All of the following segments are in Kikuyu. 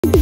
Ngatho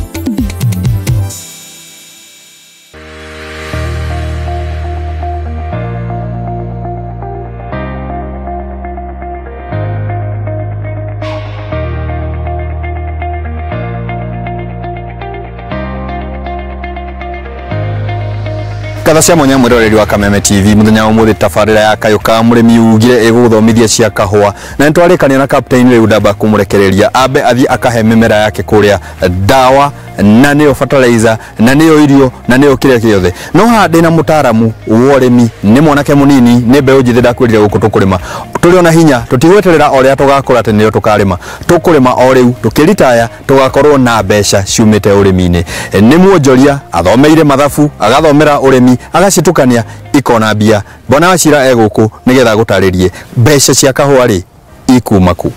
cia mwanya mwiroreri wa Kameme TV muthenya wa umuthi tabarira ya kayo ka murimi ugire iguguthomithia cia kahua na nitwarikania na captain riu ndamba kumurekereria ambe athie akahe mimera yake kuria dawa na niyo fertilizer na niyo irio na niyo kiria kiothe no haha ndina mutaramu wa urimi ni mwanake munini ni mbeu njithi ndakwirire guku tukurima turi ona hinya tutigweterera oria tugakura ati niyo tukarima tukurima o riu tukiritaya tugakorwo na mbeca ciumite urimi-ini ni muonjoria athomeire mathabu agathomera urimi agacitukania ikona mbia Bwana Wachira eguku nigetha gutaririe mbeca cia kahua ri ikuma ku.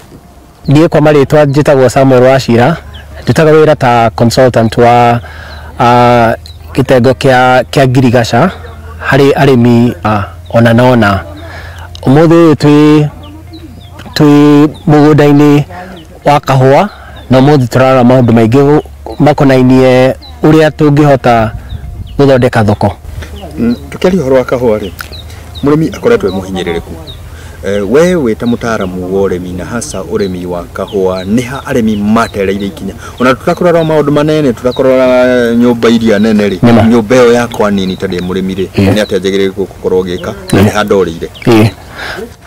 Niĩ kwa marĩtwa njĩtagwo Samuel Wachira, ndutaga wĩra ta consultant wa gĩtengo kĩa ngirigaca harĩ arĩmi ona na ona. Ũmũthĩ ũyũ twĩ mũgũnda-inĩ wa kahũa na ũmũthĩ tũrarora maũndũ maingĩ makonainie ũrĩa tũngĩhota gũthondeka thoko. Tukiaria ũhoro wa kahũa rĩ, mũrĩmi akoretwo e mũhinyĩrĩrĩku. We wĩ ta mũtaaramu wa ũrĩmi na hasa ũrĩmi wa kahũa nĩ ha arĩmi matereire ikinya ona tũtakũrora maũndũ manene tũtakũrora nyũmba iria nene rĩ, nyũmba ĩyo yakwa nini ta ndĩ mũrĩmi rĩ, nĩ atĩa njagĩrĩirwo gũkorwo ngĩka na nĩ ha ndorĩire?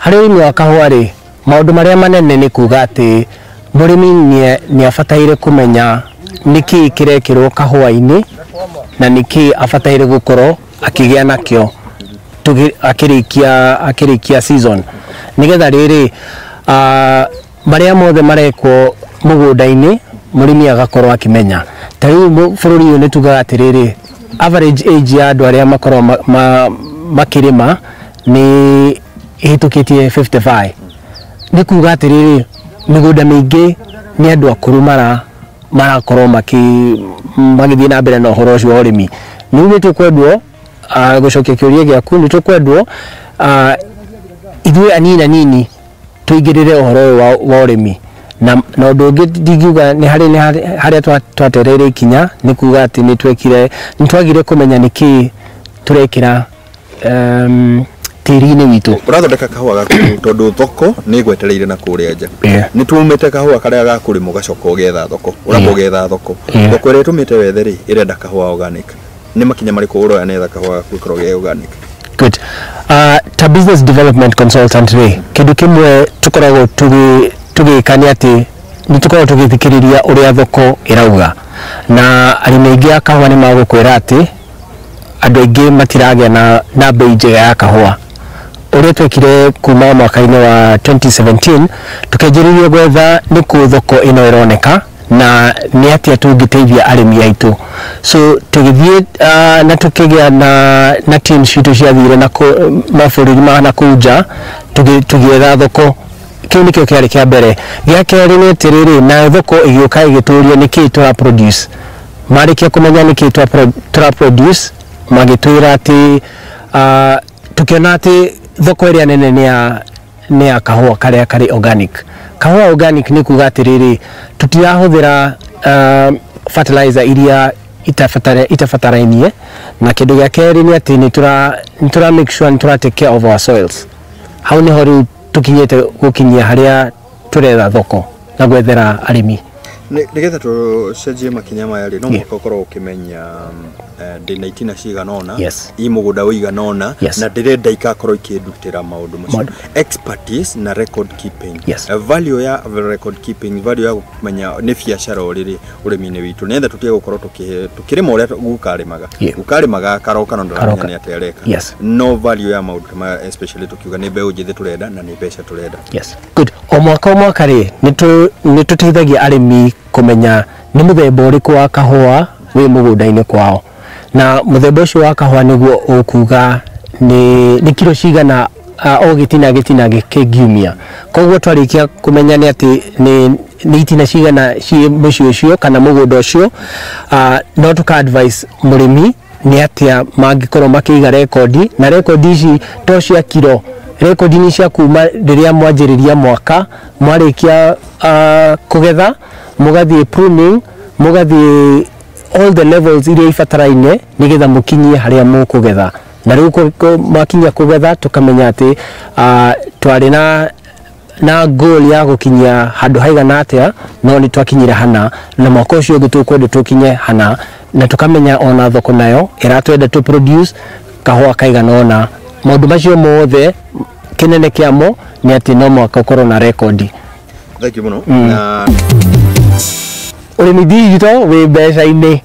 Harĩ ũrĩmi wa kahũa rĩ, maũndũ marĩa manene nĩ kuga atĩ mũrĩmi nĩ abataire kũmenya nĩkĩĩ kĩrekĩrwo kahũa-inĩ na nĩkĩĩ abataire gũkorwo akĩgĩa nakĩo akĩrĩkia season nigetha rĩrĩ marĩa mothe marekwo mũgũnda-inĩ mũrĩmi agakorwo akĩmenya. Ta rĩu bũrũri ũyũ nĩ tugaga atĩrĩrĩ, average age ya andũ arĩa makorwo makĩrĩma nĩ ĩhĩtũkĩtie 55. Nĩ kuga atĩrĩrĩ, mĩgũnda mĩingĩ nĩ andũ akũrũ marakorwo magĩthiĩ na mbere na ũhoro ũcio wa ũrĩmi. Rĩu nĩ tũkwendwo gũcokia kĩũria gĩaku, nĩ tũkwendwo ithuĩ anini anini tũingĩrĩre ũhoro ũyũ wa ũrĩmi. Na ũndũ ũngĩ ndingiuga nĩ harĩa twatereire ikinya nĩ kuga atĩ nĩ twagire kũmenya nĩkĩĩ tũrekĩra tĩri-inĩ witũ. Ũrathondeka kahũa gaku tondũ thoko nĩ ĩgwetereire na kũrĩa nja. Nĩ tumĩte kahũa karĩa ga kũrĩmwo ũgacoka ũgetha thoko, ũramba ũgetha thoko. Thoko ĩrĩa ĩtũmĩte wethe rĩ, ĩrenda kahũa organic. Nĩ makinya marĩkũ ũroya nĩgetha kahũa gaku gakorwo ge organic? Good. Ta business development consultant rĩ, kĩndũ kĩmwe tũkoragwo tũgĩka nĩ atĩ nĩ tũkoragwo tũgĩthikĩrĩria ũrĩa thoko ĩrauga. Na arĩmi aingĩ a kahũa nĩ magũkwĩra atĩ andũ aingĩ matiragĩa na bei njega ya kahũa. Ũrĩa twekire kuma mwaka-inĩ wa 2017 tũkĩanjĩrĩria gwetha nĩ kũ thoko ĩno ĩroneka na nĩ atĩa tũngĩteithia arĩmi aitũ. So tũgĩthiĩ na tũkĩgĩa na team citũ ciathire na mabũrũri ma na kũu nja tũgĩetha thoko. Kĩu nĩkĩo kĩarĩ kĩa mbere. Gĩa kerĩ nĩ atĩrĩrĩ, nayo thoko ĩgĩũka ĩgĩtũria nĩkĩĩ tũra produce. Marĩkia kũmenya nĩkĩĩ tũra produce, magĩtwĩra atĩ tũkĩona atĩ thoko ĩrĩa nene nĩ ya kahũa karĩa karĩ organic. Kahũa organic nĩ kuga atĩrĩrĩ, tũtirahũthĩra fertilizer iria itabatarainie, na kĩndũ gĩa kerĩ nĩ atĩ nĩ tũra make sure nĩ tũra take care of our soils. Hau nĩho rĩu tũkinyĩte gũkinyia harĩa tũretha thoko na gwethera arĩmi. Nĩgetha tũcenjie makinya maya rĩ, no mũhaka ũkorwo ũkĩmenya ndĩna itina cigana ũna, i mũgũnda ũigana ũna, na ndĩrenda ikakorwo ikĩndutĩra maũndũ macio. Expertise na record keeping. Value ya record keeping, value ya kũmenya nĩ biacara ũrĩrĩ ũrĩmi-inĩ witũ, nĩgetha tũtige gũkorwo tũkĩrĩma ũrĩa guka arĩmaga. Guka arĩmaga karoka no ndaramenya nĩ atĩa areka. No value ya maũndũ maya especially tũkiuga nĩ mbeũ njĩthĩ tũrenda na nĩ mbeca tũrenda. Good. O mwaka o mwaka rĩ, nĩ tũteithagia arĩmi kũmenya nĩ mũthemba ũrĩkũ wa kahũa wĩ mũgũnda-inĩ kwao. Na mũthemba ũcio wa kahũa nĩguo ũkuga nĩ kiro cigana o gĩtina gĩtina kĩngiumia. Koguo twarĩkia kũmenya nĩ atĩ nĩ itina cigana ciĩ mũciĩ ũcio kana mũgũnda ũcio, no tũka advise mũrĩmi nĩ atĩa mangĩkorwo makĩiga rekondi, na rekondi ici to cia kiro, rekondi nĩ cia kuma rĩrĩa mwanjĩrĩria mwaka, mwarĩkia kũgetha, mũgathiĩ pruning, Mũgathiĩ all the levels iria ibataraine nĩgetha mũkinyie harĩa mũkũgetha. Na rĩu mwakinya kũgetha, tũkamenya atĩ twarĩ na goal ya gũkinyia handũ haigana atĩa, no nĩ twakinyire hana, na mwaka ũcio ũngĩ tũkwenda tũkinye hana, na tũkamenya ona thoko nayo ĩratwenda tũ produce kahũa kaigana ũna. Maũndũ macio mothe, kĩnene kĩamo nĩ atĩ no mũhaka ũkorwo na rekondi. Thank you mũno. Na ũrĩmi digital wĩ mbeca-inĩ.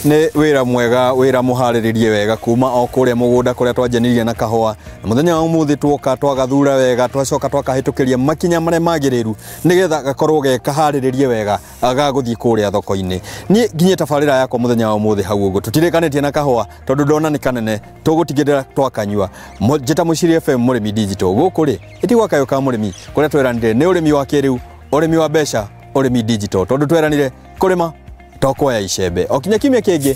Nĩ wĩra mwega, wĩra mũharĩrĩrie wega kuma o kũrĩa mũgũnda kũrĩa twanjanirie na kahũa, na mũthenya wa ũmũthĩ tuoka twagathura wega, twacoka twakahĩtũkĩria makinya marĩa magĩrĩru nĩgetha gakorwo ge kaharĩrĩrie wega ga gũthiĩ kũrĩa thoko-inĩ. Niĩ nginyie tabarĩra yakwa mũthenya wa ũmũthĩ hau ũguo. Tũtirĩkanĩtie na kahũa tondũ ndona nĩ kanene, tũgũtigĩrĩra twakanyua. Njĩta Mũciri FM, Mũrĩmi Digital. Gũkũ rĩ ĩtigwa kayũ ka mũrĩmi, kũrĩa tweranire nĩ ũrĩmi wa kĩrĩu, ũrĩmi wa mbeca, ũrĩmi digital, tondũ tweranire kũrĩma to kuoya icembe. O kinya kiumia kĩngĩ.